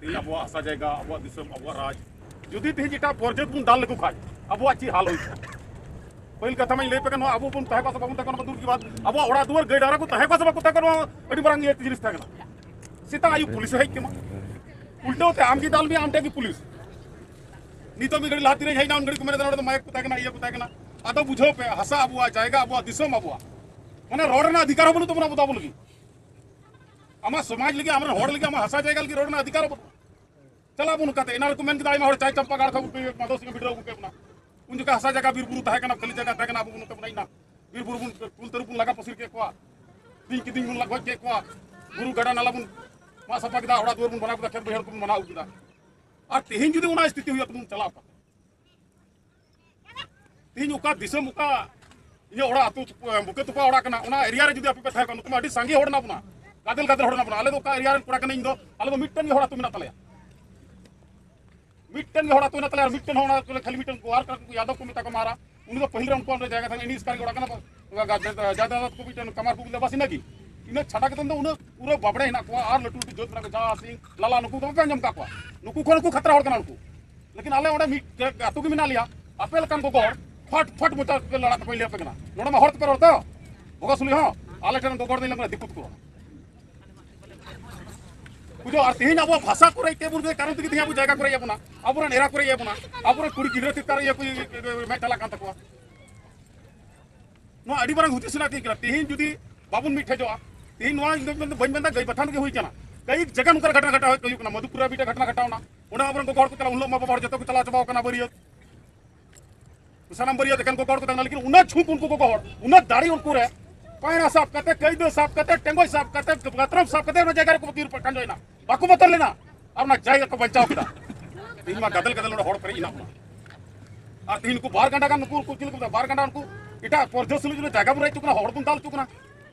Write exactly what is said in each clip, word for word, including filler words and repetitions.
ᱛᱮᱦᱮᱧ ᱟᱵᱚᱣᱟᱜ ᱦᱟᱥᱟ ᱡᱟᱭᱜᱟ, ᱟᱵᱚᱣᱟᱜ ᱫᱤᱥᱚᱢ, ᱟᱵᱚᱣᱟᱜ ᱨᱟᱡᱽ ᱡᱩᱫᱤ ᱛᱮᱦᱮᱧ ᱮᱴᱟᱜ ᱯᱨᱚᱡᱟ ᱠᱚᱵᱚᱱ ᱫᱟᱞ ᱞᱮᱠᱚ ᱠᱷᱟᱱ ᱟᱵᱚᱣᱟᱜ ᱪᱮᱫ ᱦᱟᱞ ᱦᱩᱭ ᱠᱚᱜᱼᱟ? ᱯᱟᱹᱦᱤᱞ ᱠᱟᱛᱷᱟ ᱢᱟᱧ ᱞᱟᱹᱭ ᱟᱯᱮ ᱠᱟᱱ, ᱱᱚᱣᱟ ᱟᱵᱚ ᱵᱚᱱ ᱛᱟᱦᱮᱸ ᱠᱚᱜᱼᱟ ᱥᱮ ᱵᱟᱵᱚᱱ ᱛᱟᱦᱮᱸ ᱠᱚᱜᱼᱟ, ᱚᱱᱟ ᱫᱩᱨ ᱜᱮ ᱵᱟᱫ᱾ ᱟᱵᱚᱣᱟᱜ ᱚᱲᱟᱜ ᱫᱩᱣᱟᱹᱨ ᱜᱟᱹᱭ ᱰᱟᱝᱨᱟ ᱠᱚ ᱛᱟᱦᱮᱸ ᱠᱚᱜᱼᱟ ᱥᱮ ᱵᱟᱠᱚ ᱛᱟᱦᱮᱸ ᱠᱚᱜᱼᱟ, ᱱᱚᱣᱟ ᱟᱹᱰᱤ ᱢᱟᱨᱟᱝ ᱤᱭᱟᱹ ᱡᱤᱱᱤᱥ ᱛᱟᱦᱮᱸ ᱠᱟᱱᱟ᱾ ᱥᱮᱛᱟᱜ ᱟᱹᱭᱩᱵ ᱯᱩᱞᱤᱥ ᱮ ᱦᱮᱡ ᱠᱮᱢᱟ, ᱩᱞᱴᱟᱹᱣ ᱛᱮ ᱟᱢ ᱜᱮ ᱫᱟᱞ ᱢᱮᱭᱟ, ᱟᱢ ᱴᱷᱮᱱ ᱜᱮ ᱯᱩᱞᱤᱥ᱾ ᱱᱤᱛᱚᱜ ᱢᱤᱫ ᱜᱷᱟᱹᱲᱤ ᱞᱟᱦᱟ ᱛᱤᱨᱮᱧ ᱦᱮᱡ ᱮᱱᱟ, ᱩᱱ ᱜᱷᱟᱹᱲᱤ ᱠᱚ ᱢᱮᱱᱮᱫᱟ ᱱᱚᱰᱮ ᱫᱚ ᱢᱟᱭᱟᱠ ᱠᱚ ᱛᱟᱦᱮᱸ ᱠᱟᱱᱟ, ᱤᱭᱟᱹ ᱠᱚ ᱛᱟᱦᱮᱸ ᱠᱟᱱᱟ᱾ ᱟᱫᱚ ᱵᱩᱡᱷᱟᱹᱣ ᱯᱮ, ᱦᱟᱥᱟ ᱟᱵᱚᱣᱟᱜ, ᱡᱟᱭᱜᱟ ᱟᱵᱚᱣᱟᱜ, ᱫᱤᱥᱚᱢ ᱟᱵᱚᱣᱟᱜ, ᱢᱟᱱᱮ ᱨᱚᱲ ᱨᱮᱱᱟᱜ ᱚᱫᱷᱤᱠᱟᱨ ᱦᱚᱸ ᱵᱟᱹᱱᱩᱜ ᱛᱟᱵᱚᱱᱟ ᱟᱵᱚ ᱫᱚ ᱟᱵᱚ ᱞᱟᱹᱜᱤᱫ᱾ ᱟᱢᱟᱜ ᱥᱚᱢᱟᱡᱽ ᱞᱟᱹᱜᱤᱫ, ᱟᱢᱨᱮᱱ ᱦᱚᱲ ᱞᱟᱹᱜᱤᱫ, ᱟᱢᱟᱜ ᱦᱟᱥᱟ ᱡᱟᱭᱜᱟ ᱞᱟᱹᱜᱤᱫ ᱨᱚᱲ ᱨᱮᱱᱟᱜ ᱚᱫᱷᱤᱠᱟᱨ ᱦᱚᱸ ᱵᱟᱹᱱᱩᱜ᱾ ᱪᱟᱞᱟᱜ ᱵᱚᱱ ᱱᱚᱝᱠᱟᱛᱮ, ᱮᱱᱟᱝ ᱨᱮᱠᱚ ᱢᱮᱱ ᱠᱮᱫᱟ ᱟᱭᱢᱟ ᱦᱚᱲ ᱪᱟᱭ ᱪᱟᱢᱯᱟ ᱜᱟᱲ ᱠᱷᱚᱱ ᱜᱩᱯᱤ ᱢᱟᱫᱷᱚ ᱥᱤᱝ ᱵᱤᱰᱨᱟᱹᱣ ᱟᱹᱜᱩ ᱠᱮᱫ ᱵᱚᱱᱟ᱾ ᱩᱱ ᱡᱚᱠᱷᱚᱱ ᱦᱟᱥᱟ ᱡᱟᱭᱜᱟ ᱵᱤᱨ ᱵᱩᱨᱩ ᱛᱟᱦᱮᱸ ᱠᱟᱱᱟ, ᱠᱷᱟᱹᱞᱤ ᱡᱟᱭᱜᱟ ᱛᱟᱦᱮᱸ ᱠᱟᱱᱟ, ᱟᱵᱚ ᱵᱚᱱ ᱱᱚᱛᱮ ᱵᱚᱱ ᱦᱮᱡ ᱮᱱᱟ᱾ ᱵᱤᱨ ᱵᱩᱨᱩ ᱵᱚᱱ, ᱠᱩᱞ ᱛᱟᱹᱨᱩᱵ ᱵᱚᱱ ᱞᱟᱜᱟ ᱯᱟᱹᱥᱤᱨ ᱠᱮᱫ ᱠᱚᱣᱟ, ᱵᱤᱧ ᱠᱤᱫᱤᱧ ᱵᱚᱱ ᱜᱚᱡ ᱠᱮᱫ ᱠᱚᱣᱟ, ᱵᱩᱨᱩ ᱜᱟᱰᱟ ᱱᱟᱞᱟ ᱵᱚᱱ ᱢᱟᱜ ᱥᱟᱯᱷᱟ ᱠᱮᱫᱟ, ᱚᱲᱟᱜ ᱫᱩᱣᱟᱹᱨ ᱵᱚᱱ ᱵᱮᱱᱟᱣ ᱠᱮᱫᱟ, ᱠᱷᱮᱛ ᱵᱟᱹᱭᱦᱟᱹᱲ ᱠᱚᱵᱚᱱ ᱵᱮᱱᱟᱣ ᱠᱮᱫᱟ᱾ ᱟᱨ ᱛᱮᱦᱮᱧ ᱡᱩᱫᱤ ᱚᱱᱟ ᱥᱛᱷᱤᱛᱤ ᱦᱩᱭᱩᱜᱼᱟ, ᱛᱚᱵᱮ ᱵᱚᱱ ᱪᱟᱞᱟᱜ ᱚᱠᱟᱛᱮ? ᱛᱮᱦᱮᱧ ᱚᱠᱟ ᱫᱤᱥᱚᱢ, ᱚᱠᱟ ᱤᱧᱟᱹᱜ ᱚᱲᱟᱜ ᱟᱹᱛᱩ, ᱵᱩᱠᱟᱹ ᱛᱚᱯᱟ ᱚᱲᱟᱜ ᱠᱟᱱᱟ, ᱚᱱᱟ ᱮᱨᱤᱭᱟ ᱨᱮ ᱡᱩᱫᱤ ᱟᱯᱮ ᱯᱮ ᱛᱟᱦᱮᱸ ᱠᱚᱜᱼᱟ, ᱱᱩᱠᱩ ᱢᱟ ᱟᱹᱰᱤ ᱥᱟᱸᱜᱮ ᱦᱚᱲ ᱢᱮᱱᱟᱜ ᱵᱚᱱᱟ, ᱜᱟᱫᱮᱞ ᱜᱟᱫᱮᱞ ᱦᱚᱲ ᱢᱮᱱᱟᱜ ᱵᱚᱱᱟ᱾ ᱟᱞᱮ ᱫᱚ ᱚᱠᱟ ᱮᱨᱤᱭᱟ ᱨᱮᱱ ᱠᱚᱲᱟ ᱠᱟᱱᱟ, ᱤᱧ ᱫᱚ, ᱟᱞᱮ ᱫᱚ ᱢᱤᱫᱴᱮᱱ ᱜᱮ ᱦᱚᱲ ᱟᱹᱛᱩ ᱢᱮᱱᱟᱜ ᱛᱟᱞᱮᱭᱟ, ᱢᱤᱫᱴᱮᱱ ᱜᱮ ᱦᱚᱲ ᱟᱹᱛᱩ ᱢᱮᱱᱟᱜ ᱛᱟᱞᱮᱭᱟ᱾ ᱟᱨ ᱢᱤᱫᱴᱮᱱ ᱦᱚᱲ ᱚᱱᱟ ᱟᱹᱛᱩ ᱨᱮ ᱠᱷᱟᱹᱞᱤ ᱢᱤᱫᱴᱮᱱ ᱜᱳᱣᱟᱨ ᱠᱟᱱᱟ, ᱩᱱᱠᱩ ᱭᱟᱫᱚᱵ ᱠᱚ ᱢᱮᱛᱟ ᱠᱚ ᱢᱟᱨᱟ, ᱩᱱᱤ ᱫᱚ ᱯᱟᱹᱦᱤᱞ ᱨᱮ ᱩᱱᱠᱩᱣᱟᱜ ᱚᱸᱰᱮ ᱡᱟᱭᱜᱟ ᱛᱟᱦᱮᱸ ᱠᱟᱱᱟ, ᱤᱱᱤ ᱤᱥᱠᱟᱨ ᱜᱮ ᱚᱲᱟᱜ ᱠᱟᱱᱟ, ᱡᱟᱭᱫᱟᱫ ᱠᱚ ᱢᱤᱫᱴᱮᱱ ᱠᱟᱢᱟᱨ ᱠᱚ ᱵᱚᱞᱮ ᱵᱟᱥ ᱤᱱᱟᱹᱜᱮ᱾ ᱤᱱᱟᱹ ᱪᱷᱟᱰᱟ ᱠᱟᱛᱮ ᱫᱚ ᱩᱱᱟᱹᱜ ᱯᱩᱨᱟᱹ ᱵᱟᱵᱲᱮ ᱦᱮᱱᱟᱜ ᱠᱚᱣᱟ, ᱟᱨ ᱞᱟᱹᱴᱩ ᱞᱟᱹᱴᱩ ᱡᱟᱹᱛ ᱢᱮᱱᱟᱜ ᱠᱚᱣᱟ, ᱡᱟᱦᱟᱸ ᱥᱤᱝ, ᱞᱟᱞᱟ, ᱱᱩᱠᱩ ᱫᱚ ᱵᱟᱯᱮ ᱟᱸᱡᱚᱢ ᱠᱟᱜ ᱠᱚᱣᱟ᱾ ᱱᱩᱠᱩ ᱠᱷᱚᱱ ᱱᱩᱠᱩ ᱠᱷᱟᱛᱨᱟ ᱦᱚᱲ ᱠᱟᱱᱟ ᱱᱩᱠᱩ᱾ ᱞᱮᱠᱤᱱ ᱟᱞᱮ ᱚᱸᱰᱮ ᱢᱤᱫ ᱟᱹᱛᱩ ᱜᱮ ᱢᱮᱱᱟᱜ ᱞᱮᱭᱟ, ᱟᱯᱮ ᱞᱮᱠᱟᱱ ᱜᱚᱜᱚ ᱦᱚᱲ ᱯᱷᱟᱴ ᱯᱷᱟᱴ ᱢᱚᱪᱟ ᱛᱮᱯᱮ ᱞᱟᱲᱟᱜ ᱛᱟᱯᱮ ᱞᱟᱹᱭ ᱟᱯᱮ ᱠᱟᱱᱟ᱾ ᱱᱚᱰᱮ ᱢᱟ ᱦᱚᱲ ᱛᱮᱯᱮ ᱨᱚᱲ ᱛᱚ, ᱵᱚᱜᱟ ᱥᱩᱞᱤ ᱦᱚᱸ, ᱟᱞᱮ ᱴᱷᱮᱱ ᱜᱚᱜᱚ ᱦᱚᱲ ᱫᱚ ᱤᱧ ᱞᱮᱠᱟ ᱫᱤᱠᱩ ᱛᱮᱠᱚ ᱨᱚᱲᱟ᱾ ᱵᱩᱡᱷᱟᱹᱣ? ᱟᱨ ᱛᱮᱦᱮᱧ ᱟᱵᱚᱣᱟᱜ ᱵᱷᱟᱥᱟ ᱠᱚ ᱨᱮᱡ ᱠᱮᱫ ᱵᱚᱱ ᱛᱮ ᱠᱟᱨᱚᱱ ᱛᱮᱜᱮ ᱛᱮᱦᱮᱧ ᱟᱵᱚ ᱡᱟᱭᱜᱟ ᱠᱚ ᱨᱮᱡ ᱮᱫ ᱵᱚᱱᱟ, ᱟᱵᱚᱨᱮᱱ ᱮᱨᱟ ᱠᱚ ᱨᱮᱡ ᱮᱫ ᱵᱚᱱᱟ, ᱟᱵᱚᱨᱮᱱ ᱠᱩᱲᱤ ᱜᱤᱫᱽᱨᱟᱹ ᱪᱮᱛᱟᱱ ᱨᱮ ᱤᱭᱟᱹ ᱠᱚ, ᱤᱭᱟᱹ, ᱤᱭᱟᱹ, ᱢᱮᱫ ᱪᱟᱞᱟᱜ ᱠᱟᱱ ᱛᱟᱠᱚᱣᱟ᱾ ᱱᱚᱣᱟ ᱟᱹᱰᱤ ᱢᱟᱨᱟᱝ ᱦᱩᱫᱤᱥ ᱨᱮᱱᱟᱜ ᱴᱷᱤᱠ ᱠᱟᱱᱟ᱾ ᱛᱮᱦᱮᱧ ᱡᱩᱫᱤ ᱵᱟᱵᱚᱱ ᱢᱤᱫ ᱴᱷᱮᱡᱚᱜᱼᱟ, ᱛᱮᱦᱮᱧ ᱱᱚᱣᱟ ᱤᱧ ᱫᱚ ᱵᱟᱹᱧ ᱢᱮᱱᱫᱟ ᱜᱟᱹᱭ ᱵᱟᱛᱷᱟᱱ ᱜᱮ ᱦᱩᱭ ᱠᱟᱱᱟ, ᱠᱟᱹᱭᱤᱠ ᱡᱟᱭᱜᱟ ᱱᱚᱝᱠᱟ ᱜᱷᱟᱴᱱᱟ ᱜᱷᱟᱴᱟᱣ ᱦᱩᱭᱩᱜ ᱠᱟᱱᱟ᱾ ᱢᱚᱫᱷᱩᱯᱩᱨ ᱨᱮ ᱢᱤᱫᱴᱮᱡ ᱜᱷᱟᱴᱱᱟ ᱜᱷᱟᱴᱟᱣ ᱮᱱᱟ, ᱚᱸᱰᱮ ᱟᱵᱚᱨᱮᱱ ᱜᱚᱜᱚ ᱦᱚᱲ ᱠᱚ ᱪᱟᱞᱟᱣ, ᱩᱱ ᱦᱤᱞᱳᱜ ᱢᱟ ᱵᱟᱵᱟ ᱦᱚᱲ ᱡᱚᱛᱚ ᱠᱚ ᱪᱟᱞᱟᱣ ᱪᱟᱵᱟᱣ ᱠᱟᱱᱟ ᱵᱟᱹᱨᱭᱟᱹᱛ᱾ ᱥᱟᱱᱟᱢ ᱵᱟᱹᱨᱭᱟᱹᱛ ᱮᱠᱮᱱ ᱜᱚᱜᱚ ᱦᱚᱲ ᱠᱚ ᱛᱟᱦᱮᱸ ᱠᱟᱱᱟ, ᱞᱮᱠᱤᱱ ᱩᱱᱟᱹᱜ ᱡᱷᱩᱸᱠ ᱩᱱᱠᱩ ᱜᱚᱜᱚ ᱦᱚᱲ, ᱩᱱᱟᱹᱜ ᱫᱟᱲᱮ ᱩᱱᱠᱩ ᱨᱮ, ᱯᱟᱭᱨᱟ ᱥᱟᱵ ᱠᱟᱛᱮ, ᱠᱟᱹᱭᱫᱟᱹ ᱥᱟᱵ ᱠᱟᱛᱮ, ᱴᱮᱸᱜᱚᱡ ᱥᱟᱵ ᱠᱟᱛᱮ, ᱫᱟᱛᱨᱚᱢ ᱥᱟᱵ ᱠᱟᱛᱮ ᱚᱱᱟ ᱡᱟᱭᱜᱟ ᱨᱮᱠᱚ ᱛᱤᱨ ᱠᱷᱟᱸᱡᱚᱭᱮᱱᱟ, ᱵᱟᱠᱚ ᱵᱚᱛᱚᱨ ᱞᱮᱱᱟ᱾ ᱟᱨ ᱚᱱᱟ ᱡᱟᱭᱜᱟ ᱠᱚ ᱵᱟᱧᱪᱟᱣ ᱠᱮᱫᱟ᱾ ᱛᱮᱦᱮᱧ ᱢᱟ ᱜᱟᱫᱮᱞ ᱜᱟᱫᱮᱞ ᱱᱚᱰᱮ ᱦᱚᱲ ᱯᱮᱨᱮᱡ ᱦᱮᱱᱟᱜ ᱵᱚᱱᱟ᱾ ᱟᱨ ᱛᱮᱦᱮᱧ ᱱᱩᱠᱩ ᱵᱟᱨ ᱜᱟᱱᱰᱟ ᱜᱟᱱ ᱱᱩᱠᱩ, ᱩᱱᱠᱩ ᱪᱮᱫ ᱞᱮᱠᱟ ᱵᱟᱨ ᱜᱟᱱᱰᱟ ᱩᱱᱠᱩ ᱮᱴᱟᱜ ᱯᱚᱨᱡᱚᱥ ᱞᱟᱹᱜᱤᱫ ᱡᱟᱭᱜᱟ ᱵᱚᱱ ᱨᱮᱡ ᱦᱚᱪᱚ ᱠᱟᱱᱟ, ᱦᱚᱲ ᱵᱚᱱ ᱫᱟᱞ ᱦᱚᱪᱚ ᱠᱟᱱᱟ,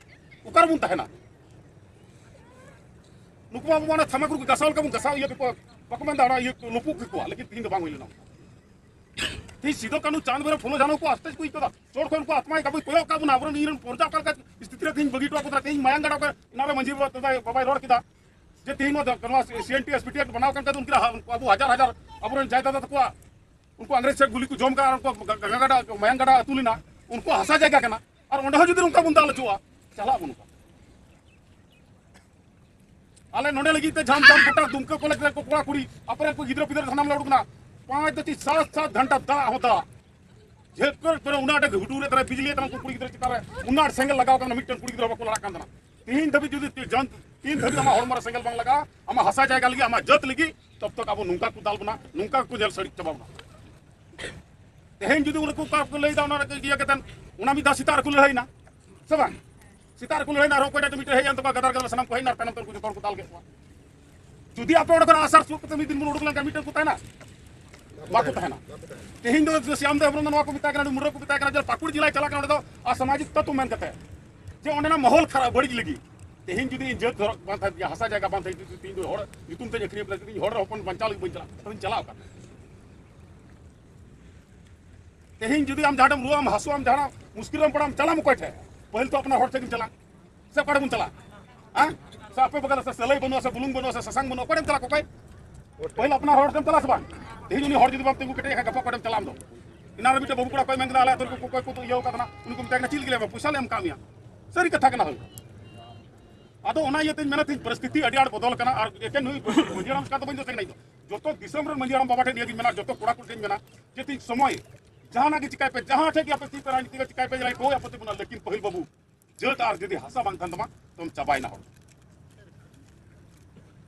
ᱚᱠᱟ ᱨᱮᱵᱚᱱ ᱛᱟᱦᱮᱱᱟ? ᱱᱩᱠᱩ ᱢᱟ ᱟᱵᱚ ᱢᱟ ᱚᱱᱟ ᱛᱷᱟᱢᱟᱠᱩᱨ ᱠᱚ ᱜᱟᱥᱟᱣ ᱞᱮᱠᱟ ᱵᱚᱱ ᱜᱟᱥᱟᱣ ᱤᱭᱟᱹ ᱠᱮᱠᱚᱣᱟ, ᱵᱟᱠᱚ ᱢᱮᱱᱫᱟ ᱚᱱᱟ ᱤᱭᱟᱹ ᱞᱩᱯᱩᱜ ᱠᱮᱠᱚᱣᱟ, ᱞᱮᱠᱤᱱ ᱛᱮᱦᱮᱧ ᱫᱚ ᱵᱟᱝ ᱦᱩᱭ ᱞᱮᱱᱟ᱾ ᱛᱮᱦᱮᱧ ᱥᱤᱫᱚ ᱠᱟᱹᱱᱦᱩ ᱪᱟᱸᱫᱽ ᱵᱷᱟᱭᱨᱚ ᱯᱷᱩᱞᱳ ᱡᱷᱟᱱᱳ ᱠᱚ ᱟᱥᱛᱮ ᱠᱚ ᱟᱹᱭᱠᱟᱹᱣ ᱫᱟ, ᱪᱚᱴ ᱠᱷᱚᱱ ᱩᱱᱠᱩ ᱟᱛᱢᱟᱭ ᱠᱟᱵᱩᱭ ᱠᱚᱭᱚᱜ ᱠᱟᱜ ᱵᱚᱱᱟ, ᱟᱵᱚᱨᱮᱱ ᱤᱧ ᱨᱮᱱ ᱯᱨᱚᱡᱟ ᱚᱠᱟ ᱞᱮᱠᱟ ᱥᱛᱷᱤᱛᱤ ᱨᱮ ᱛᱮᱦᱮᱧ ᱵᱟᱹᱜᱤ ᱦᱚᱴᱚ ᱟᱠᱚ ᱠᱟᱱᱟ᱾ ᱛᱮᱦᱮᱧ ᱢᱟᱭᱟᱝ ᱜᱟᱰᱟ ᱚᱠᱟ ᱮᱱᱟᱝ ᱨᱮ ᱢᱟᱹᱡᱷᱤ ᱵᱟᱵᱟ ᱫᱟᱫᱟᱭ ᱵᱟᱵᱟᱭ ᱨᱚᱲ ᱠᱮᱫᱟ, ᱡᱮ ᱛᱮᱦᱮᱧ ᱱᱚᱣᱟ ᱫᱚ, ᱱᱚᱣᱟ C N T S P T act ᱵᱮᱱᱟᱣ ᱠᱟᱱ ᱠᱷᱟᱱ ᱩᱱᱠᱤᱱᱟᱜ ᱦᱟ-, ᱩᱱᱠᱩ ᱟᱵᱚ ᱦᱟᱡᱟᱨ ᱦᱟᱡᱟᱨ ᱟᱵᱚᱨᱮᱱ ᱡᱟᱭ ᱫᱟᱫᱟ ᱛᱟᱠᱚᱣᱟᱜ, ᱩᱱᱠᱩ ᱤᱝᱨᱮᱡᱽ ᱥᱮᱫ ᱜᱩᱞᱤ ᱠᱚ ᱡᱚᱢ ᱠᱟᱜᱼᱟ, ᱩᱱᱠᱩ ᱜᱟ-, ᱜᱟ-, ᱜᱟᱰᱟ, ᱢᱟᱭᱟᱝ ᱜᱟᱰᱟ ᱟᱹᱛᱩ ᱞᱮᱱᱟ, ᱩᱱᱠᱩᱣᱟᱜ ᱦᱟᱥᱟ ᱡᱟᱭᱜᱟ ᱠᱟᱱᱟ᱾ ᱟᱨ ᱚᱸᱰᱮ ᱦᱚᱸ ᱡᱩᱫᱤ ᱱᱚᱝᱠᱟ ᱵᱚᱱ ᱫᱟᱞ ᱦᱚᱪᱚᱣᱟᱜᱼᱟ, ᱪᱟᱞᱟᱜ ᱟᱵᱚᱱ ᱚᱠᱟ? ᱟᱞᱮ ᱱᱚᱰᱮ ᱞᱟᱹᱜᱤᱫ ᱛᱮ ᱡᱷᱟᱢ ᱡᱷᱟᱢ ᱜᱚᱴᱟ ᱫᱩᱢᱠᱟᱹ ᱠᱚᱞᱮᱡᱽ ᱨᱮ ᱠᱚᱲᱟ ᱠᱩᱲᱤ, ᱟᱯᱮ ᱨᱮᱱ ᱠᱚ ᱜᱤᱫᱽᱨᱟᱹ ᱯᱤᱫᱽᱨᱟᱹ ᱥᱟᱱᱟᱢ ᱞᱮ ᱩᱰᱩᱠ ᱮᱱᱟ᱾ ᱯᱟᱸᱪ ᱫᱚ ᱪᱮᱫ, ᱥᱟᱛ ᱥᱟᱛ ᱜᱷᱚᱱᱴᱟ ᱫᱟᱜ ᱦᱚᱸ ᱫᱟᱜ᱾ ᱡᱷᱮᱫ ᱠᱚᱨᱮ ᱯᱩᱨᱟᱹ ᱩᱱᱟᱹᱜ ᱟᱸᱴ ᱦᱩᱰᱩᱨ ᱮ ᱛᱟᱦᱮᱸ, ᱵᱤᱡᱽᱞᱤ ᱮ ᱛᱟᱦᱮᱸ, ᱩᱱᱠᱩ ᱠᱩᱲᱤ ᱜᱤᱫᱽᱨᱟᱹ ᱪᱮᱛᱟᱱ ᱨᱮ ᱩᱱᱟᱹᱜ ᱟᱸᱴ ᱥᱮᱸᱜᱮᱞ ᱞᱟᱜᱟᱣ ᱠᱟᱱᱟ, ᱢᱤᱫᱴᱮᱱ ᱠᱩᱲᱤ ᱜᱤᱫᱽᱨᱟᱹ ᱵᱟᱠᱚ ᱞᱟᱲᱟᱜ ᱠᱟᱱ ᱛᱟᱦᱮᱱᱟ᱾ ᱛᱤᱦᱤᱧ ᱫᱷᱟᱹᱵᱤᱡ ᱡᱩᱫᱤ ᱛᱤ-, ᱡᱟᱱ-, ᱛᱤᱱ ᱫᱷᱟᱹᱵᱤᱡ ᱟᱢᱟᱜ ᱦᱚᱲᱢᱚ ᱨᱮ ᱥᱮᱸᱜᱮᱞ ᱵᱟᱝ ᱞᱟᱜᱟᱜᱼᱟ, ᱟᱢᱟᱜ ᱦᱟᱥᱟ ᱡᱟᱭᱜᱟ ᱞᱟᱹᱜᱤᱫ, ᱟᱢᱟᱜ ᱡᱟᱹᱛ ᱞᱟᱹᱜᱤᱫ, ᱛᱚᱵ ᱛᱚᱠ ᱟᱵᱚ ᱱᱚᱝᱠᱟ ᱠᱚ ᱫᱟᱞ ᱵᱚᱱᱟ, ᱱᱚᱝᱠᱟ ᱠᱚ ᱧᱮᱞ ᱥᱟᱹᱲᱤ ᱪᱟᱵᱟ ᱵᱚᱱᱟ᱾ ᱛᱮᱦᱮᱧ ᱡᱩᱫᱤ ᱩᱱᱠᱩ ᱚᱠᱟ ᱠᱚ ᱞᱟᱹᱭᱫᱟ, ᱚᱱᱟ ᱨᱮ ᱤᱭᱟᱹ ᱠᱟᱛᱮ, ᱚᱱᱟ ᱢᱤᱫ ᱫᱷᱟᱣ ᱥᱮᱛᱟᱜ ᱨᱮᱠᱚ ᱞᱟᱹᱲᱦᱟᱹᱭᱱᱟ, ᱥᱮ ᱵᱟᱝ? ᱥᱮᱛᱟᱜ ᱨᱮᱠᱚ ᱞᱟᱹᱲᱦᱟᱹᱭᱱᱟ, ᱟᱨᱦᱚᱸ ᱚᱠᱚᱭᱴᱟᱜ ᱪᱚ ᱢᱤᱫᱴᱮᱱ ᱦᱮᱡ ᱮᱱ ᱛᱟᱠᱚᱣᱟ, ᱜᱟᱫᱟᱨ ᱜᱟᱫᱟᱨ ᱥᱟᱱᱟᱢ ᱠᱚ ᱦᱮᱡ ᱮᱱᱟ, ᱟᱨ ᱛᱟᱭᱱᱚᱢ ᱛᱮ ᱩᱱᱠᱩ ᱡᱚᱛᱚ ᱦᱚᱲ ᱠᱚ ᱫᱟᱞ ᱠᱮᱫ ᱠᱚᱣᱟ᱾ ᱡᱩᱫᱤ ᱟᱯᱮ ᱚᱸᱰᱮ ᱠᱷᱚᱱ ᱟᱥᱟᱨ ᱥᱩᱨ ᱠᱟᱛᱮ ᱢᱤᱫ ᱫᱤᱱ ᱵᱚᱱ ᱩᱰᱩᱠ ᱞᱮᱱᱠᱷᱟᱱ, ᱢᱤᱫᱴᱮᱱ ᱠᱚ ᱛᱟᱦᱮᱱᱟ? ᱵᱟᱠᱚ ᱛᱟᱦᱮᱱᱟ᱾ ᱛᱮᱦᱮᱧ ᱫᱚ ᱥᱭᱟᱢ ᱫᱮᱣ ᱦᱮᱢᱵᱨᱚᱢ ᱫᱚ ᱱᱚᱣᱟ ᱠᱚ ᱢᱮᱛᱟᱭ ᱠᱟᱱᱟ, ᱟᱹᱰᱤ ᱢᱩᱨᱟᱹ ᱠᱚ ᱢᱮᱛᱟᱭ ᱠᱟᱱᱟ, ᱡᱮ ᱯᱟᱹᱠᱩᱲ ᱡᱮᱞᱟᱭ ᱪᱟᱞᱟᱜ ᱠᱟᱱᱟ ᱚᱸᱰᱮ ᱫᱚ ᱟᱥᱟᱢᱟᱡᱤᱠ ᱛᱚᱛᱛᱣ ᱢᱮᱱ ᱠᱟᱛᱮ, ᱡᱮ ᱚᱸᱰᱮᱱᱟᱜ ᱢᱚᱦᱚᱞ ᱠᱷᱟᱨᱟᱯ, ᱵᱟᱹᱲᱤᱡ ᱞᱟᱹᱜᱤᱫ᱾ ᱛᱮᱦᱮᱧ ᱡᱩᱫᱤ ᱤᱧ ᱡᱟᱹᱛ ᱫᱷᱚᱨᱚᱢ ᱵᱟᱝ ᱛᱟᱦᱮᱸ, ᱦᱟᱥᱟ ᱡᱟᱭᱜᱟ ᱵᱟᱝ ᱛᱟᱦᱮᱸ, ᱡᱩᱫᱤ ᱛᱮᱦᱮᱧ ᱫᱚ ᱦᱚᱲ ᱧᱩᱛᱩᱢ ᱛᱮᱧ ᱟᱹᱠᱷᱨᱤᱧ ᱠᱟᱱᱟ, ᱡᱩᱫᱤ ᱤᱧ ᱦᱚᱲ ᱦᱚᱯᱚᱱ ᱵᱟᱧᱪᱟᱣ ᱞᱟᱹᱜᱤᱫ ᱵᱟᱹᱧ ᱪᱟᱞᱟᱜ, ᱛᱚᱵᱮᱧ ᱪᱟᱞᱟᱜ ᱚᱠᱟ? ᱛᱮᱦᱮᱧ ᱡᱩᱫᱤ ᱟᱢ ᱡᱟᱦᱟᱸ ᱴᱷᱮᱱ ᱨᱩᱣᱟᱹᱜ ᱟᱢ, ᱦᱟᱹᱥᱩᱜ ᱟᱢ, ᱡᱟᱦᱟᱱᱟᱜ ᱢᱩᱥᱠᱤᱞ ᱨᱮᱢ ᱯᱟᱲᱟᱜ ᱟᱢ, ᱪᱟᱞᱟᱜ ᱟᱢ ᱚᱠᱚᱭ ᱴᱷᱮᱱ? ᱯᱟᱹᱦᱤᱞ ᱛᱚ ᱟᱯᱱᱟᱨ ᱦᱚᱲ ᱴᱷᱮᱱ ᱜᱮᱢ ᱪᱟᱞᱟᱜᱼᱟ᱾ ᱥᱮ ᱚᱠᱟ ᱨᱮᱵᱚᱱ ᱪᱟᱞᱟᱜᱼᱟ? ᱦᱮᱸ? ᱥᱮ ᱟᱯᱮ ᱵᱟᱜᱟᱱ ᱨᱮ ᱥᱮ ᱥᱟᱹᱞᱟᱹᱭ ᱵᱟᱹᱱᱩᱜᱼᱟ, ᱥᱮ ᱵᱩᱞᱩᱝ ᱵᱟᱹᱱᱩᱜᱼᱟ, ᱥᱮ ᱥᱟᱥᱟᱝ ᱵᱟᱹᱱᱩᱜᱼᱟ, ᱚᱠᱚᱭ ᱴᱷᱮᱱ ᱪᱟᱞᱟᱜ ᱠᱚ ᱚᱠᱚᱭ? ᱯᱟᱹᱦᱤᱞ ᱟᱯᱱᱟᱨ ᱦᱚᱲ ᱴᱷᱮᱱ ᱪᱟᱞᱟᱜ ᱥᱮ ᱵᱟᱝ? ᱛᱮᱦᱮᱧ ᱩᱱᱤ ᱦᱚᱲ ᱡᱩᱫᱤ ᱵᱟᱢ ᱛᱤᱸᱜᱩ ᱠᱮᱴᱮᱡ ᱠᱷᱟᱱ, ᱜᱟᱯᱟ ᱚᱠᱚᱭ ᱴᱷᱮᱱ ᱪᱟᱞᱟᱜ ᱟᱢ ᱫᱚ? ᱮᱱᱟᱝ ᱨᱮ ᱢᱤᱫᱴᱮᱱ ᱵᱟᱹᱵᱩ ᱠᱚᱲᱟ ᱚᱠᱚᱭ ᱢᱮᱱ ᱠᱮᱫᱟ, ᱟᱞᱮ ᱟᱹᱛᱩ ᱨᱮ ᱚᱠᱚᱭ ᱠᱚ ᱤᱭᱟᱹᱣ ᱟᱠᱟᱫ ᱛᱟᱦᱮᱱᱟ, ᱩᱱᱤ ᱠᱚ ᱢᱮᱛᱟᱭ ᱠᱟᱱᱟ, "ᱪᱮᱫ ᱞᱟᱹᱜᱤᱫ ᱞᱮ ᱮᱢᱟ? ᱯᱚᱭᱥᱟ ᱞᱮ ᱮᱢ ᱠᱟᱜ ᱢᱮᱭᱟ᱾" ᱥᱟᱹᱨᱤ ᱠᱟᱛᱷᱟ ᱠᱟᱱᱟ ᱦᱳᱭ᱾ ᱟᱫᱚ ᱚᱱᱟ ᱤᱭᱟᱹᱛᱮᱧ ᱢᱮᱱᱟ, ᱛᱮᱦᱮᱧ ᱯᱚᱨᱤᱥᱛᱷᱤᱛᱤ ᱟᱹᱰᱤ ᱟᱸᱴ ᱵᱚᱫᱚᱞ ᱠᱟᱱᱟ, ᱟᱨ ᱮᱠᱮᱱ ᱱᱩᱭ ᱢᱟᱹᱡᱷᱤ ᱦᱟᱲᱟᱢ ᱮᱥᱠᱟᱨ ᱫᱚ ᱵᱟᱹᱧ ᱫᱳᱥᱮ ᱠᱟᱱᱟ ᱤᱧ ᱫᱚ᱾ ᱡᱚᱛᱚ ᱫᱤᱥᱚᱢ ᱨᱮᱱ ᱢᱟᱹᱡᱷᱤ ᱦᱟᱲᱟᱢ ᱵᱟᱵᱟ ᱴᱷᱮᱱ ᱱᱤᱭᱟᱹᱜᱤᱧ ᱢᱮᱱᱟ, ᱡᱚᱛᱚ ᱠᱚᱲᱟ ᱠᱩᱲᱤ ᱴᱷᱮᱱ ᱢᱮᱱᱟ, ᱡᱮ ᱛᱮᱦᱮᱧ ᱥᱚᱢᱚᱭ ᱡᱟᱦᱟᱱᱟᱜ ᱜᱮ ᱪᱤᱠᱟᱭ ᱯᱮ, ᱡᱟᱦᱟᱸ ᱴᱷᱮᱡ ᱜᱮ ᱟᱯᱮ ᱪᱮᱫ ᱯᱮ ᱨᱟᱡᱽᱱᱤᱛᱤ ᱯᱮ ᱪᱤᱠᱟᱭ ᱯᱮ, ᱡᱟᱦᱟᱸᱭ ᱠᱚ ᱟᱯᱚᱛᱛᱤ ᱵᱟᱹᱱᱩᱜᱼᱟ, ᱞᱮᱠᱤᱱ ᱯᱟᱹᱦᱤᱞ ᱵᱟᱹᱵᱩ, ᱡᱟᱹᱛ ᱟᱨ ᱡᱩᱫᱤ ᱦᱟᱥᱟ ᱵᱟᱝ ᱛᱟᱦᱮᱱ ᱛᱟᱢᱟ, ᱛᱚᱢ ᱪᱟᱵᱟᱭᱮᱱᱟ ᱦᱚᱲ᱾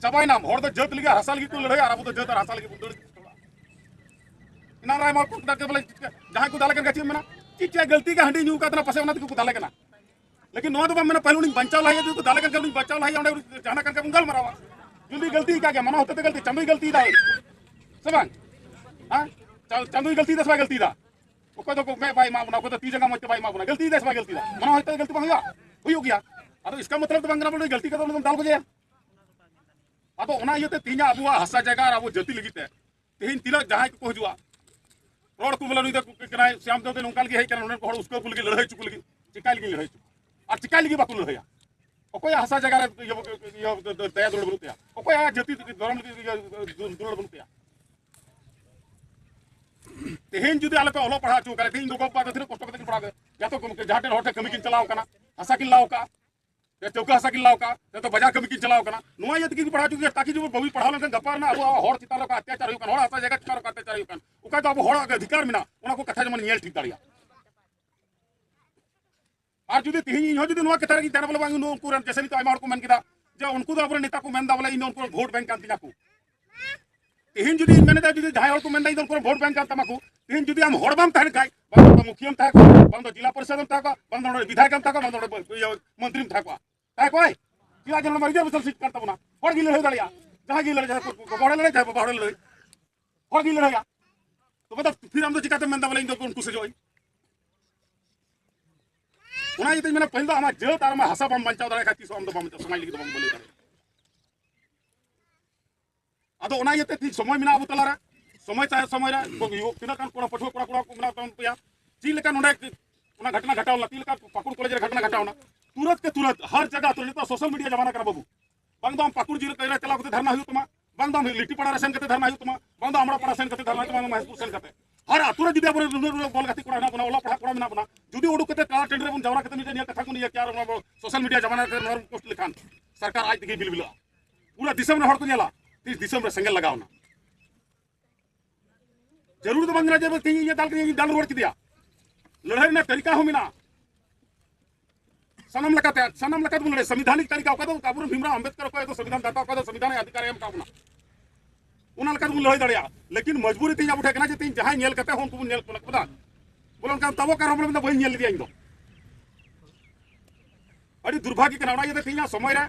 ᱪᱟᱵᱟᱭᱮᱱᱟᱢ᱾ ᱦᱚᱲ ᱫᱚ ᱡᱟᱹᱛ ᱞᱟᱹᱜᱤᱫ, ᱦᱟᱥᱟ ᱞᱟᱹᱜᱤᱫ ᱠᱚ ᱞᱟᱹᱲᱦᱟᱹᱭᱟ, ᱟᱨ ᱟᱵᱚ ᱫᱚ ᱡᱟᱹᱛ ᱟᱨ ᱦᱟᱥᱟ ᱞᱟᱹᱜᱤᱫ ᱵᱚᱱ ᱫᱟᱹᱲ ᱪᱟᱵᱟᱜᱼᱟ᱾ ᱮᱱᱟᱝ ᱨᱮ ᱟᱭᱢᱟ ᱦᱚᱲ ᱠᱚ ᱢᱮᱛᱟ ᱠᱚ ᱵᱚᱞᱮ, ᱡᱟᱦᱟᱸᱭ ᱠᱚ ᱫᱟᱞᱮ ᱠᱟᱱ ᱠᱷᱟᱡ ᱪᱮᱫ ᱮᱢ ᱢᱮᱱᱟ? ᱪᱮᱫ ᱪᱮᱫ ᱜᱟᱹᱞᱛᱤ ᱜᱮ ᱦᱟᱺᱰᱤ ᱧᱩ ᱠᱟᱛᱮ ᱯᱟᱥᱮ ᱚᱱᱟ ᱛᱮᱜᱮ ᱠᱚ ᱫᱟᱞᱮ ᱠᱟᱱᱟ᱾ ᱞᱮᱠᱤᱱ ᱱᱚᱣᱟ ᱫᱚ ᱵᱟᱢ ᱢᱮᱱᱟ, ᱯᱟᱹᱦᱤᱞ ᱩᱱᱤᱧ ᱵᱟᱧᱪᱟᱣ ᱞᱟᱦᱟᱭᱟ, ᱡᱩᱫᱤ ᱠᱚ ᱫᱟᱞᱮ ᱠᱟᱱ ᱠᱷᱟᱡ ᱩᱱᱤᱧ ᱵᱟᱧᱪᱟᱣ ᱞᱟᱦᱟᱭᱟ, ᱚᱸᱰᱮ ᱡᱟᱦᱟᱱᱟᱜ ᱠᱟᱱ ᱠᱷᱟᱡ ᱵᱚᱱ ᱜᱟᱞᱢᱟᱨᱟᱣᱟ᱾ ᱡᱩᱫᱤ ᱜᱟᱹᱞᱛᱤ ᱠᱟᱜ ᱜᱮᱭᱟ, ᱢᱟᱱᱟᱣ ᱦᱚᱛᱮ ᱛᱮ ᱜᱟᱹᱞᱛᱤ, ᱪᱟᱸᱫᱳᱭ ᱜᱟᱹᱞᱛᱤᱭᱮᱫᱟ, ᱥᱮ ᱵᱟᱝ? ᱦᱮᱸ? ᱪᱟ-, ᱪᱟᱸᱫᱳᱭ ᱜᱟᱹᱞᱛᱤᱭᱮᱫᱟ ᱥᱮ ᱵᱟᱭ ᱜᱟᱹᱞᱛᱤᱭᱮᱫᱟ? ᱚᱠᱚᱭ ᱫᱚ ᱢᱮᱫ ᱵᱟᱭ ᱮᱢᱟ ᱵᱚᱱᱟ, ᱚᱠᱚᱭ ᱫᱚ ᱛᱤ ᱡᱟᱸᱜᱟ ᱢᱚᱡᱽ ᱛᱮ ᱵᱟᱭ ᱮᱢᱟ ᱵᱚᱱᱟ, ᱜᱟᱹᱞᱛᱤᱭᱮᱫᱟ ᱥᱮ ᱵᱟᱭ ᱜᱟᱹᱞᱛᱤᱭᱮᱫᱟ? ᱢᱟᱱᱟᱣ ᱦᱚᱛᱮ ᱛᱮ ᱜᱟᱹᱞᱛᱤ ᱵᱟᱝ ᱦᱩᱭᱩᱜᱼᱟ? ᱦᱩᱭᱩᱜ ᱜᱮᱭᱟ᱾ ᱟᱫᱚ ᱤᱥᱠᱟ ᱢᱚᱛᱞᱚᱵ ᱫᱚ ᱵᱟᱝ ᱠᱟᱱᱟ ᱵᱚᱞᱮ ᱜᱟᱹᱞᱛᱤ ᱠᱟᱛᱮ ᱩᱱᱤ ᱫᱚᱢ ᱫᱟᱞ ᱜᱚᱡᱮᱭᱟ᱾ ᱟᱫᱚ ᱚᱱᱟ ᱤᱭᱟᱹᱛᱮ ᱛᱮᱦᱮᱧᱟᱜ ᱟᱵᱚᱣᱟᱜ ᱦᱟᱥᱟ ᱡᱟᱭᱜᱟ ᱟᱨ ᱟᱵᱚ ᱡᱟᱹᱛᱤ ᱞᱟᱹᱜᱤᱫ ᱛᱮ ᱛᱮᱦᱮᱧ ᱛᱤᱱᱟᱹᱜ ᱡᱟᱦᱟᱸᱭ ᱠᱚᱠᱚ ᱦᱤᱡᱩᱜᱼᱟ, ᱨᱚᱲ ᱠᱚ ᱵᱚᱞᱮ ᱱᱩᱭ ᱫᱚ ᱠᱟᱱᱟᱭ, ᱥᱭᱟᱢ ᱫᱮᱣ ᱫᱚ ᱱᱚᱝᱠᱟ ᱞᱟᱹᱜᱤᱫ ᱦᱮᱡ ᱠᱟᱱᱟ, ᱱᱚᱰᱮ ᱠᱚ ᱦᱚᱲ ᱩᱥᱠᱟᱹᱣ ᱠᱚ ᱞᱟᱹᱜᱤᱫ, ᱞᱟᱹᱲᱦᱟᱹᱭ ᱦᱚᱪᱚ ᱠᱚ ᱞᱟᱹᱜᱤᱫ, ᱪᱤᱠᱟᱭ ᱞᱟᱹᱜᱤᱫ ᱞᱟᱹᱲᱦᱟᱹᱭ ᱦᱚᱪᱚ? ᱟᱨ ᱪᱤᱠᱟᱭ ᱞᱟᱹᱜᱤᱫ ᱵᱟᱠᱚ ᱞᱟᱹᱲᱦᱟᱹᱭᱟ? ᱚᱠᱚᱭᱟᱜ ᱦᱟᱥᱟ ᱡᱟᱭᱜᱟ ᱨᱮ ᱤᱭᱟᱹ, ᱤᱭᱟᱹ, ᱫᱟᱭᱟ ᱫᱩᱞᱟᱹᱲ ᱵᱟᱹᱱᱩᱜ ᱛᱟᱭᱟ? ᱚᱠᱚᱭᱟᱜ ᱡᱟᱹᱛᱤ ᱫᱷᱚᱨᱚᱢ ᱤᱭᱟᱹ, ᱫᱩᱞᱟᱹᱲ ᱵᱟᱹᱱᱩᱜ ᱛᱟᱭᱟ? ᱛᱮᱦᱮᱧ ᱡᱩᱫᱤ ᱟᱞᱮ ᱯᱮ ᱚᱞᱚᱜ ᱯᱟᱲᱦᱟᱣ ᱦᱚᱪᱚ ᱠᱟᱱᱟ, ᱛᱮᱦᱮᱧ ᱜᱚᱜᱚ ᱵᱟᱵᱟ ᱫᱚ ᱛᱤᱱᱟᱹᱜ ᱠᱚᱥᱴᱚ ᱠᱟᱛᱮ ᱠᱤᱱ ᱯᱟᱲᱦᱟᱣ ᱠᱮᱫᱟ? ᱡᱟᱦᱟᱸ ᱛᱮ ᱠᱚᱢ ᱡᱟᱦᱟᱸ ᱴᱷᱮᱱ ᱦᱚᱲ ᱴᱷᱮᱱ ᱠᱟᱹᱢᱤ ᱠᱤᱱ ᱪᱟᱞᱟᱣ ᱠᱟᱱᱟ, ᱦᱟᱥᱟ ᱠᱤᱱ ᱞᱟᱣ ᱠᱟᱜᱼᱟ, ᱥᱮ ᱪᱟᱹᱣᱠᱟᱹ ᱦᱟᱥᱟ ᱠᱤᱱ ᱞᱟᱣ ᱠᱟᱜᱼᱟ, ᱱᱚᱣᱟ ᱤᱭᱟᱹ ᱛᱮᱜᱮ ᱯᱟᱲᱦᱟᱣ ᱦᱚᱪᱚ ᱠᱮᱫᱟ, ᱛᱟᱠᱤ ᱡᱩᱫᱤ ᱵᱟᱹᱵᱩᱭ ᱯᱟᱲᱦᱟᱣ ᱞᱮᱱᱠᱷᱟᱱ ᱜᱟᱯᱟ ᱨᱮᱱᱟᱜ ᱟᱵᱚᱣᱟᱜ ᱦᱚᱲ ᱪᱮᱛᱟᱱ ᱨᱮ ᱚᱠᱟ ᱚᱛᱛᱟᱪᱟᱨ ᱦᱩᱭᱩᱜ ᱠᱟᱱᱟ, ᱦᱚᱲ ᱦᱟᱥᱟ ᱡᱟᱭᱜᱟ ᱪᱮᱛᱟᱱ ᱨᱮ ᱚᱠᱟ ᱚᱛᱛᱟᱪᱟᱨ ᱦᱩᱭᱩᱜ ᱠᱟᱱᱟ, ᱚᱠᱟ ᱫᱚ ᱟᱵᱚ ᱦᱚᱲᱟᱜ ᱜᱮ ᱚᱫᱷᱤᱠᱟᱨ ᱢᱮᱱᱟᱜᱼᱟ, ᱚᱱᱟ ᱠᱚ ᱠᱟᱛᱷᱟ ᱡᱮᱢᱚᱱ ᱧᱮᱞ ᱴᱷᱤᱠ ᱫᱟᱲᱮᱭᱟᱜᱼᱟ᱾ ᱟᱨ ᱡᱩᱫᱤ ᱛᱮᱦᱮᱧ ᱤᱧ ᱦᱚᱸ ᱡᱩᱫᱤ ᱱᱚᱣᱟ ᱠᱟᱛᱷᱟ ᱨᱮᱜᱤᱧ ᱛᱟᱦᱮᱱᱟ ᱵᱚᱞᱮ ᱵᱟᱝ, ᱱᱩᱠᱩ ᱨᱮᱱ ᱡᱮᱥᱮ ᱱᱤᱛᱚᱜ ᱟᱭᱢᱟ ᱦᱚᱲ ᱠᱚ ᱢᱮᱱ ᱠᱮᱫᱟ ᱡᱮ ᱩᱱᱠᱩ ᱫᱚ ᱟᱵᱚᱨᱮᱱ ᱱᱮᱛᱟ ᱠᱚ ᱢᱮᱱᱫᱟ ᱵᱚᱞᱮ ᱤᱧ ᱫᱚ ᱩᱱᱠᱩ ᱨᱮᱱ ᱵᱷᱳᱴ ᱵᱮᱝᱠ ᱠᱟᱱ ᱛᱤᱧᱟ ᱠᱚ᱾ ᱛᱮᱦᱮᱧ ᱡᱩᱫᱤ ᱤᱧ ᱢᱮᱱᱮᱫᱟ ᱡᱩᱫᱤ ᱡᱟᱦᱟᱸᱭ ᱦᱚᱲ ᱠᱚ ᱢᱮᱱᱫᱟ ᱤᱧ ᱫᱚ ᱩᱱᱠᱩ ᱨᱮᱱ ᱵᱷᱳᱴ ᱵᱮᱝᱠ ᱠᱟᱱ ᱛᱟᱢᱟ ᱠᱚ, ᱛᱮᱦᱮᱧ ᱡᱩᱫᱤ ᱟᱢ ᱦᱚᱲ ᱵᱟᱢ ᱛᱟᱦᱮᱱ ᱠᱷᱟᱡ, ᱵᱟᱝ ᱫᱚ ᱢᱩᱠᱷᱤᱭᱟᱹᱢ ᱛᱟᱦᱮᱸ ᱠᱚᱜᱼᱟ, ᱵᱟᱝ ᱫᱚ ᱡᱤᱞᱟ ᱯᱚᱨᱤᱥᱚᱫ ᱮᱢ ᱛᱟᱦᱮᱸ ᱠᱚᱜᱼᱟ, ᱵᱟᱝ ᱫᱚ ᱱᱚᱰᱮ ᱵᱤᱫᱷᱟᱭᱚᱠ ᱮᱢ ᱛᱟᱦᱮᱸ ᱠᱚᱜᱼᱟ, ᱵᱟᱝ ᱫᱚ ᱱᱚᱰᱮ ᱤᱭᱟᱹ ᱢᱚᱱᱛᱨᱤᱢ ᱛᱟᱦᱮᱸ ᱠᱚᱜᱼᱟ, ᱛᱟᱦᱮᱸ ᱠᱚᱜᱼᱟᱭ? ᱪᱮᱫᱟᱜ ᱡᱮ ᱱᱚᱣᱟ ᱨᱤᱡᱟᱨᱵᱷᱮᱥᱚᱱ ᱥᱤᱴ ᱠᱟᱱ ᱛᱟᱵᱚᱱᱟ, ᱦᱚᱲ ᱜᱮ ᱞᱟᱹᱲᱦᱟᱹᱭ ᱫᱟᱲᱮᱭᱟᱜᱼᱟ᱾ ᱡᱟᱦᱟᱸᱭ ᱜᱮ ᱞᱟᱹᱲᱦᱟᱹᱭ, ᱡᱟᱦᱟᱸᱭ ᱠᱚ ᱜᱚᱲᱚ ᱞᱟᱹᱲᱦᱟᱹᱭ, ᱡᱟᱦᱟᱸᱭ ᱵᱟᱵᱟ ᱦᱚᱲ ᱞᱟᱹᱲᱦᱟᱹᱭ, ᱦᱚᱲ ᱜᱮ ᱞᱟᱹᱲᱦᱟᱹᱭᱟ᱾ ᱛᱚᱵᱮ ᱫᱚ ᱯᱷᱤᱨ ᱟᱢ ᱫᱚ ᱪᱤᱠᱟᱛᱮᱢ ᱢᱮᱱᱫᱟ ᱵᱚᱞᱮ ᱤᱧ ᱫᱚ ᱩᱱᱠᱩ ᱥᱮᱡᱚᱜ ᱟᱹᱧ? ᱚᱱᱟ ᱤᱭᱟᱹᱛᱮᱧ ᱢᱮᱱᱟ, ᱯᱟᱹᱦᱤᱞ ᱫᱚ ᱟᱢᱟᱜ ᱡᱟᱹᱛ ᱟᱨ ᱟᱢᱟᱜ ᱦᱟᱥᱟ ᱵᱟᱢ ᱵᱟᱧᱪᱟᱣ ᱫᱟᱲᱮᱭᱟᱜ ᱠᱷᱟᱡ ᱛᱤᱥ ᱦᱚᱸ ᱟᱢ ᱫᱚ ᱵᱟᱢ ᱵᱟᱧᱪᱟᱣ, ᱥᱚᱢᱟᱡᱽ ᱞᱟᱹᱜᱤᱫ ᱫᱚ ᱵᱟᱢ ᱵᱟᱹᱱᱩᱜ ᱫᱟᱲᱮᱭᱟᱜᱼᱟ᱾ ᱟᱫᱚ ᱚᱱᱟ ᱤᱭᱟᱹᱛᱮ ᱛᱤᱦᱤᱧ ᱥᱚᱢᱚᱭ ᱢᱮᱱᱟᱜᱼᱟ ᱟᱵᱚ ᱛᱟᱞᱟᱨᱮ, ᱥᱚᱢᱚᱭ ᱛᱟᱭᱚᱢ ᱥᱚᱢᱚᱭ ᱨᱮ ᱛᱤᱱᱟᱹᱜ ᱜᱟᱱ ᱠᱚᱲᱟ, ᱯᱟᱹᱴᱷᱩᱣᱟᱹ ᱠᱚᱲᱟ, ᱠᱚᱲᱟ ᱠᱚ ᱢᱮᱱᱟᱜ ᱛᱟᱵᱚᱱ ᱯᱮᱭᱟ, ᱪᱮᱫ ᱞᱮᱠᱟ ᱱᱚᱰᱮ ᱚᱱᱟ ᱜᱷᱚᱴᱱᱟ ᱜᱷᱟᱴᱟᱣ ᱞᱮᱱᱟ, ᱪᱮᱫ ᱞᱮᱠᱟ ᱯᱟᱹᱠᱩᱲ ᱠᱚᱞᱮᱡᱽ ᱨᱮ ᱜᱷᱚᱴᱱᱟ ᱜᱷᱟᱴᱟᱣ ᱮᱱᱟ, ᱛᱩᱨᱟᱹᱛ ᱠᱮ ᱛᱩᱨᱟᱹᱛ ᱦᱟᱨ ᱡᱟᱭᱜᱟ ᱛᱚ ᱱᱤᱛᱚᱜ ᱥᱳᱥᱟᱞ ᱢᱤᱰᱤᱭᱟ ᱡᱟᱢᱟᱱᱟ ᱠᱟᱱᱟ ᱵᱟᱹᱵᱩ᱾ ᱵᱟᱝ ᱫᱚ ᱟᱢ ᱯᱟᱹᱠᱩᱲ ᱡᱤᱞᱟᱹ ᱨᱮ ᱪᱟᱞᱟᱣ ᱠᱟᱛᱮ ᱫᱷᱟᱨᱱᱟ ᱦᱩᱭᱩᱜ ᱛᱟᱢᱟ, ᱵᱟᱝ ᱫᱚ ᱟᱢ ᱞᱤᱴᱤ ᱯᱟᱲᱟ ᱨᱮ ᱥᱮᱱ ᱠᱟᱛᱮ ᱫᱷᱟᱨᱱᱟ ᱦᱩᱭᱩᱜ ᱛᱟᱢᱟ, ᱵᱟᱝ ᱫᱚ ᱟᱢᱲᱟ ᱯᱟᱲᱟ ᱥᱮᱱ ᱠᱟᱛᱮ ᱫᱷᱟᱨᱱᱟ ᱦᱩᱭᱩᱜ ᱛᱟᱢᱟ, ᱢᱚᱦᱮᱥᱯᱩᱨ ᱥᱮᱱ ᱠᱟᱛᱮ᱾ ᱦᱟᱨ ᱟᱹᱛᱩ ᱨᱮ ᱡᱩᱫᱤ ᱟᱵᱚᱨᱮᱱ ᱨᱩᱞᱟᱹ ᱨᱩᱞᱟᱹ ᱵᱚᱞ ᱜᱟᱛᱮ ᱠᱚᱲᱟ ᱦᱮᱱᱟᱜ ᱵᱚᱱᱟ, ᱚᱞᱚᱜ ᱯᱟᱲᱦᱟᱜ ᱠᱚᱲᱟ ᱢᱮᱱᱟᱜ ᱵᱚᱱᱟ, ᱡᱩᱫᱤ ᱩᱰᱩᱠ ᱠᱟᱛᱮ ᱴᱟᱞᱟ ᱴᱟᱺᱰᱤ ᱨᱮᱵᱚᱱ ᱡᱟᱣᱨᱟ ᱠᱟᱛᱮ ᱢᱤᱫᱴᱮᱱ ᱱᱤᱭᱟᱹ ᱠᱟᱛᱷᱟ ᱠᱚ ᱱᱤᱭᱟᱹ ᱠᱮᱭᱟ ᱟᱨ ᱚᱱᱟ ᱥᱳᱥᱟᱞ ᱢᱤᱰᱤᱭᱟ ᱡᱟᱢᱟᱱᱟ ᱨᱮ ᱱᱚᱣᱟ ᱯᱳᱥᱴ ᱞᱮᱠᱷᱟᱱ ᱥᱚᱨᱠᱟᱨ ᱟᱡ ᱛᱮᱜᱮ ᱵᱤᱞᱵᱤᱞᱟᱜᱼᱟ᱾ ᱯᱩᱨᱟᱹ ᱫᱤᱥᱚᱢ ᱨᱮ ᱦᱚᱲ ᱠᱚ ᱧᱮᱞᱟ, ᱛᱤᱥ ᱫᱤᱥᱚᱢ ᱨᱮ ᱥᱮᱸᱜᱮᱞ ᱞᱟᱜᱟᱣ ᱮᱱᱟ᱾ ᱡᱟᱹᱨᱩᱲ ᱫᱚ ᱵᱟᱝ ᱠᱟᱱᱟ ᱡᱮ ᱛᱮᱦᱮᱧ ᱤᱧ ᱫᱟᱞ ᱠᱮᱫᱮᱭᱟ, ᱤᱧ ᱫᱟᱞ ᱨᱩᱣᱟᱹᱲ ᱠᱮᱫᱮᱭᱟ᱾ ᱞᱟᱹᱲᱦᱟᱹᱭ ᱨᱮᱱᱟᱜ ᱛᱟᱹᱨᱤᱠᱟ ᱦᱚᱸ ᱢᱮᱱᱟᱜᱼᱟ᱾ ᱥᱟᱱᱟᱢ ᱞᱮᱠᱟᱛᱮ, ᱥᱟᱱᱟᱢ ᱞᱮᱠᱟᱛᱮ ᱵᱚᱱ ᱞᱟᱹᱲᱦᱟᱹᱭᱟ᱾ ᱥᱚᱝᱵᱤᱫᱷᱟᱱᱤᱠ ᱛᱟᱹᱨᱤᱠᱟ, ᱚᱠᱟ ᱫᱚ ᱟᱵᱚᱨᱮᱱ ᱵᱷᱤᱢᱨᱟᱣ ᱟᱢᱵᱮᱫᱠᱚᱨ ᱚᱠᱚᱭ ᱫᱚ ᱥᱚᱝᱵᱤᱫᱷᱟᱱ ᱫᱟᱛᱟ, ᱚᱠᱚᱭ ᱫᱚ ᱥᱚᱝᱵᱤᱫᱷᱟᱱ ᱮ ᱚᱫᱷᱤᱠᱟᱨ ᱮ ᱮᱢ ᱟᱠᱟᱫ ᱵᱚᱱᱟ, ᱚᱱᱟ ᱞᱮᱠᱟᱛᱮ ᱵᱚᱱ ᱞᱟᱹᱲᱦᱟᱹᱭ ᱫᱟᱲᱮᱭᱟᱜᱼᱟ᱾ ᱞᱮᱠᱤᱱ ᱢᱚᱡᱽᱵᱩᱨᱤ ᱛᱮᱦᱮᱧ ᱟᱵᱚ ᱴᱷᱮᱱ ᱠᱟᱱᱟ ᱡᱮ ᱛᱮᱦᱮᱧ ᱡᱟᱦᱟᱸᱭ ᱧᱮᱞ ᱠᱟᱛᱮ ᱦᱚᱸ ᱩᱱᱠᱩ ᱵᱚᱱ ᱧᱮᱞ ᱠᱚ ᱠᱟᱱᱟ᱾ ᱵᱚᱞᱮ ᱚᱱᱠᱟ ᱛᱟᱵᱚ ᱠᱟᱨᱚᱱ ᱵᱚᱞᱮ ᱵᱟᱹᱧ ᱧᱮᱞ ᱞᱮᱫᱮᱭᱟ ᱤᱧ ᱫᱚ᱾ ᱟᱹᱰᱤ ᱫᱩᱨᱵᱷᱟᱜᱽᱜᱚ ᱠᱟᱱᱟ᱾ ᱚᱱᱟ ᱤᱭᱟᱹᱛᱮ ᱛᱮᱦᱮᱧᱟᱜ ᱥᱚᱢᱚᱭ ᱨᱮ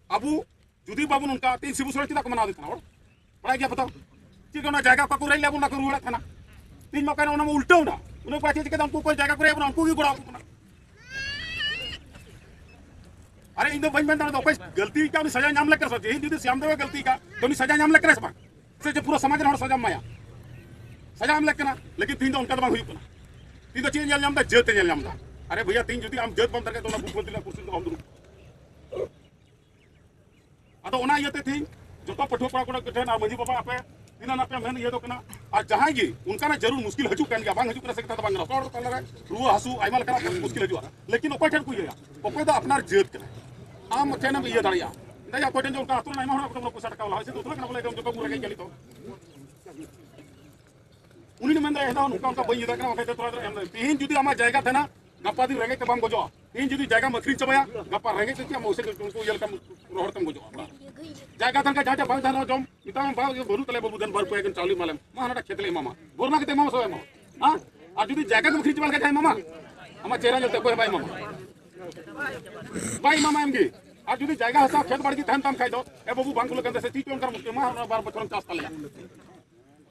ᱟᱵᱚ ᱡᱩᱫᱤ ᱵᱟᱵᱚᱱ ᱚᱱᱠᱟ, ᱛᱮᱦᱮᱧ ᱥᱤᱵᱩ ᱥᱚᱨᱮᱱ ᱪᱮᱫᱟᱜ ᱠᱚ ᱢᱟᱱᱟᱣ ᱫᱮ ᱠᱟᱱᱟ ᱦᱚᱲ? ᱵᱟᱲᱟᱭ ᱜᱮᱭᱟ ᱯᱮ ᱛᱚ? ᱪᱮᱫ ᱚᱱᱟ ᱡᱟᱭᱜᱟ ᱚᱠᱟ ᱠᱚ ᱨᱮᱡ ᱞᱮᱫ ᱵᱚᱱ, ᱚᱱᱟ ᱠᱚ ᱨᱩᱣᱟᱹᱲᱮᱫ ᱛᱟᱦᱮᱱᱟ᱾ ᱛᱮᱦᱮᱧ ᱢᱟ ᱚᱠᱟᱭ ᱚᱱᱟ ᱢᱟ ᱩᱞᱴᱟᱹᱣ ᱮᱱᱟ᱾ ᱩᱱᱟᱹᱜ ᱠᱚ ᱪᱮᱫ ᱪᱤᱠᱟᱹ ᱩᱱᱠᱩ ᱠᱚ ᱡᱟᱭᱜᱟ ᱠᱚ ᱨᱮᱡ ᱵᱚᱱᱟ, ᱩᱱᱠᱩ ᱜᱮ ᱜᱚᱲᱚ ᱟᱠᱚ ᱠᱟᱱᱟ᱾ ᱟᱨᱮ ᱤᱧ ᱫᱚ ᱵᱟᱹᱧ ᱢᱮᱱ ᱫᱟᱲᱮᱭᱟᱜᱼᱟ ᱚᱠᱚᱭ ᱜᱟᱹᱞᱛᱤ ᱠᱟᱜ, ᱩᱱᱤ ᱥᱟᱡᱟ ᱧᱟᱢ ᱞᱮᱠ ᱠᱟᱱᱟ ᱥᱮ ᱵᱟᱝ? ᱛᱮᱦᱮᱧ ᱡᱩᱫᱤ ᱥᱭᱟᱢ ᱫᱮᱣ ᱮ ᱜᱟᱹᱞᱛᱤ ᱠᱟᱜ, ᱛᱚ ᱩᱱᱤ ᱥᱟᱡᱟ ᱧᱟᱢ ᱞᱮᱠ ᱠᱟᱱᱟ ᱥᱮ ᱵᱟᱝ? ᱥᱮ ᱡᱮ ᱯᱩᱨᱟᱹ ᱥᱚᱢᱟᱡᱽ ᱨᱮᱱ ᱦᱚᱲ ᱥᱟᱡᱟ ᱮᱢᱟᱭᱟ? ᱥᱟᱡᱟ ᱮᱢ ᱞᱮᱠ ᱠᱟᱱᱟ᱾ ᱞᱮᱠᱤᱱ ᱛᱮᱦᱮᱧ ᱫᱚ ᱚᱱᱠᱟ ᱫᱚ ᱵᱟᱝ ᱦᱩᱭᱩᱜ ᱠᱟᱱᱟ᱾ ᱛᱮᱦᱮᱧ ᱫᱚ ᱪᱮᱫ ᱮ ᱧᱮᱞ ᱧᱟᱢ ᱮᱫᱟ? ᱡᱟᱹᱛ ᱮ ᱧᱮᱞ ᱧᱟᱢ ᱮᱫᱟ᱾ ᱟᱨᱮ ᱵᱷᱟᱭᱭᱟ, ᱛᱮᱦᱮᱧ ᱡᱩᱫᱤ ᱟᱢ ᱡᱟᱹᱛ ᱵᱟᱢ ᱫᱟᱲᱮᱭᱟᱜ ᱛᱚ ᱚᱱᱟ ᱢᱩᱠᱷᱭᱚᱢᱚᱱᱛᱨᱤ ᱨᱮᱱᱟᱜ ᱠᱩᱨᱥᱤ ᱨᱮᱫᱚ ᱵᱟᱢ ᱫᱩᱲᱩᱵ᱾ ᱟᱫᱚ ᱚᱱᱟ ᱤᱭᱟᱹᱛᱮ ᱛᱮᱦᱮᱧ ᱡᱚᱛᱚ ᱯᱟᱹᱴᱷᱩᱣᱟᱹ ᱠᱚᱲᱟ ᱠᱚᱲᱟ ᱴᱷᱮᱱ ᱟᱨ ᱢᱟᱹᱡᱷᱤ ᱵᱟᱵᱟ ᱟᱯᱮ ᱛᱤᱱᱟᱹᱜ ᱟᱯᱮ ᱢᱮᱱ ᱤᱭᱟᱹ ᱫᱚ ᱠᱟᱱᱟ, ᱟᱨ ᱡᱟᱦᱟᱸᱭ ᱜᱮ ᱚᱱᱠᱟᱱᱟᱜ ᱡᱟᱹᱨᱩᱲ ᱢᱩᱥᱠᱤᱞ ᱦᱤᱡᱩᱜ ᱠᱟᱱ ᱜᱮᱭᱟ, ᱵᱟᱝ ᱦᱤᱡᱩᱜ ᱠᱟᱱᱟ ᱥᱮ ᱠᱟᱛᱷᱟ ᱫᱚ ᱵᱟᱝ ᱠᱟᱱᱟ, ᱦᱚᱲ ᱛᱟᱞᱟᱨᱮ ᱨᱩᱣᱟᱹ ᱦᱟᱹᱥᱩ ᱟᱭᱢᱟ ᱞᱮᱠᱟᱱᱟᱜ ᱢᱩᱥᱠᱤᱞ ᱦᱤᱡᱩᱜᱼᱟ, ᱞᱮᱠᱤᱱ ᱚᱠᱚᱭ ᱴᱷᱮᱱ ᱠᱚ ᱤᱭᱟᱹᱭᱟ? ᱚᱠᱚᱭ ᱫᱚ ᱟᱯᱱᱟᱨ ᱡᱟᱹᱛ ᱠᱟᱱᱟ, ᱟᱢ ᱴᱷᱮᱱ ᱮᱢ ᱤᱭᱟᱹ ᱫᱟᱲᱮᱭᱟᱜᱼᱟ᱾ ᱤᱧ ᱚᱠᱚᱭ ᱴᱷᱮᱱ ᱡᱮ ᱚᱱᱠᱟ ᱟᱛᱳ ᱨᱮᱱ ᱟᱭᱢᱟ ᱦᱚᱲ ᱠᱚ ᱯᱚᱭᱥᱟ ᱴᱟᱠᱟ ᱣᱟᱞᱟ ᱦᱚᱭ ᱥᱮ ᱩᱛᱱᱟᱹᱜ ᱠᱟᱱᱟ ᱵᱚᱞᱮ ᱮᱠᱫᱚᱢ ᱡᱚᱛᱚ ᱠᱚ ᱨᱮᱸᱜᱮᱡ ᱜᱮᱭᱟ ᱱᱤᱛᱚᱜ᱾ ᱩᱱᱤ ᱢᱮᱱᱫᱟ ᱮᱱᱫᱟ ᱱᱚᱝᱠᱟ ᱚᱱᱠᱟ ᱵᱟᱹᱧ ᱤᱭᱟᱹ ᱫᱟᱲᱮᱭᱟᱜ ᱠᱟᱱᱟ, ᱵᱟᱠᱷᱟᱡ ᱫᱚ ᱛᱷᱚᱲᱟ ᱫᱚ ᱮᱢ ᱫᱟᱲᱮ᱾ ᱛᱮᱦᱮᱧ ᱡᱩᱫᱤ ᱟᱢᱟᱜ ᱡᱟᱭᱜᱟ ᱛᱟᱦᱮᱱᱟ, ᱜᱟᱯᱟ ᱫᱤᱱ ᱨᱮᱸᱜᱮᱡ ᱛᱮ ᱵᱟᱢ ᱜᱚᱡᱚᱜᱼᱟ᱾ ᱛᱮᱦᱮᱧ ᱡᱩᱫᱤ ᱡᱟᱭᱜᱟᱢ ᱟᱹᱠᱷᱨᱤᱧ ᱪᱟᱵᱟᱭᱟ, ᱜᱟᱯᱟ ᱨᱮᱸᱜᱮᱡ ᱛᱮ ᱪᱮᱫ ᱮᱢ ᱩᱥᱟᱹᱫ ᱩᱱᱠᱩ ᱤᱭᱟᱹ ᱞᱮᱠᱟᱢ ᱨᱚᱦᱚᱲ ᱛᱮᱢ ᱜᱚᱡᱚᱜᱼᱟ᱾ ᱡᱟᱭᱜᱟ ᱛᱟᱦᱮᱱ ᱠᱷᱟᱱ ᱡᱟᱦᱟᱸ ᱴᱷᱮᱱ ᱵᱟᱝ ᱛᱟᱦᱮᱱᱟ ᱡᱚᱢ, ᱢᱮᱛᱟᱢ ᱵᱟᱝ ᱵᱟᱹᱱᱩᱜ ᱛᱟᱞᱮᱭᱟ ᱵᱟᱹᱵᱩ, ᱫᱮᱱ ᱵᱟᱨ ᱨᱩᱯᱤᱭᱟ ᱜᱟᱱ ᱪᱟᱣᱞᱮ ᱮᱢᱟ ᱞᱮᱢ, ᱢᱟ ᱦᱟᱱᱟᱴᱟᱜ ᱠᱷᱮᱛ ᱞᱮ ᱮᱢᱟᱢᱟ᱾ ᱵᱷᱚᱨᱱᱟ ᱠᱟᱛᱮ ᱮᱢᱟᱢᱟ ᱥᱮ ᱵᱟᱭ ᱮᱢᱟᱢᱟ? ᱦᱮᱸ? ᱟᱨ ᱡᱩᱫᱤ ᱡᱟᱭᱜᱟ ᱜᱮᱢ ᱟᱹᱠᱷᱨᱤᱧ ᱪᱟᱵᱟ ᱞᱮᱠᱷᱟᱱ ᱡᱟᱦᱟᱸᱭ ᱮᱢᱟᱢᱟ? ᱟᱢᱟᱜ ᱪᱮᱦᱨᱟ ᱧᱮᱞᱛᱮ ᱚᱠᱚᱭ ᱦᱚᱸ ᱵᱟᱭ ᱮᱢᱟᱢᱟ᱾ ᱵᱟᱭ ᱮᱢᱟᱢᱟ ᱮᱢᱜᱮ᱾ ᱟᱨ ᱡᱩᱫᱤ ᱡᱟᱭᱜᱟ ᱦᱟᱥᱟ ᱠᱷᱮᱛ ᱵᱟᱲᱜᱮ ᱛᱟᱦᱮᱱ ᱛᱟᱢ ᱠᱷᱟᱡ ᱫᱚ, ᱮ ᱵᱟᱹᱵᱩ ᱵᱟᱝ ᱠᱩᱞᱟᱹᱜ ᱠᱟᱱ ᱛᱟᱭᱟ ᱥᱮ ᱪᱮᱫ ᱪᱚᱝ ᱚᱱᱠᱟᱱ ᱢᱩᱥᱠᱤᱞ, ᱢᱟ ᱦᱟᱱᱟ ᱵᱟᱨ ᱵᱚᱪᱷᱚᱨᱮᱢ ᱪᱟᱥ ᱛᱟᱞᱮᱭᱟ᱾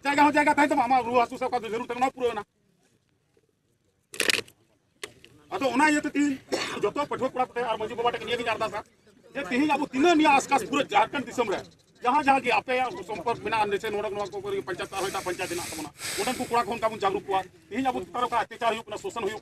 ᱡᱟᱭᱜᱟ ᱦᱚᱸ ᱡᱟᱭᱜᱟ ᱛᱟᱦᱮᱱ ᱛᱟᱢᱟ, ᱟᱢᱟᱜ ᱨᱩᱣᱟᱹ ᱦᱟᱹᱥᱩ ᱥᱮ ᱚᱠᱟ ᱫᱚ ᱡᱟᱹᱨᱩᱲ ᱛᱟᱦᱮᱸ ᱠᱟᱱᱟ, ᱚᱱᱟ ᱯᱩᱨᱟᱹᱣ ᱮᱱᱟ᱾ ᱟᱫᱚ ᱚᱱᱟ ᱤᱭᱟᱹᱛᱮ ᱛᱤᱦᱤᱧ ᱡᱚᱛᱚ ᱯᱟᱹᱴᱷᱩᱣᱟᱹ ᱠᱚᱲᱟ ᱠᱚᱴᱷᱮᱱ ᱟᱨ ᱢᱟᱹᱡᱷᱤ ᱵᱟᱵᱟ ᱴᱷᱮᱱ ᱱᱤᱭᱟᱹ ᱜᱤᱧ ᱟᱨᱫᱟᱥᱟ ᱡᱮ ᱛᱤᱦᱤᱧ ᱟᱵᱚ ᱛᱤᱱᱟᱹᱜ ᱱᱤᱭᱟᱹ ᱟᱥᱠᱟᱥ ᱯᱩᱨᱟᱹ ᱡᱷᱟᱲᱠᱷᱚᱸᱰ ᱫᱤᱥᱚᱢ ᱨᱮ ᱡᱟᱦᱟᱸ ᱡᱟᱦᱟᱸ ᱜᱮ ᱟᱯᱮᱭᱟᱜ ᱥᱚᱢᱯᱚᱨᱠ ᱢᱮᱱᱟᱜᱼᱟ, ᱱᱤᱥᱮ ᱱᱚᱰᱮ ᱱᱚᱣᱟ ᱠᱚ ᱠᱚᱨᱮ ᱯᱚᱧᱪᱟᱭᱮᱛ ᱟᱨᱦᱚᱸ ᱮᱴᱟᱜ ᱯᱚᱧᱪᱟᱭᱮᱛ ᱦᱮᱱᱟᱜ ᱛᱟᱵᱚᱱᱟ, ᱚᱸᱰᱮᱱ ᱠᱚ ᱠᱚᱲᱟ ᱠᱚᱦᱚᱸ ᱚᱱᱠᱟ ᱵᱚᱱ ᱡᱟᱜᱽᱨᱩᱠ ᱠᱚᱣᱟ᱾ ᱛᱤᱦᱤᱧ ᱟᱵᱚ ᱪᱮᱛᱟᱱ ᱨᱮ ᱚᱠᱟ ᱚᱛᱛᱟᱪᱟᱨ ᱦᱩᱭᱩᱜ ᱠᱟᱱᱟ, ᱥᱳᱥᱚᱱ ᱦᱩᱭᱩᱜ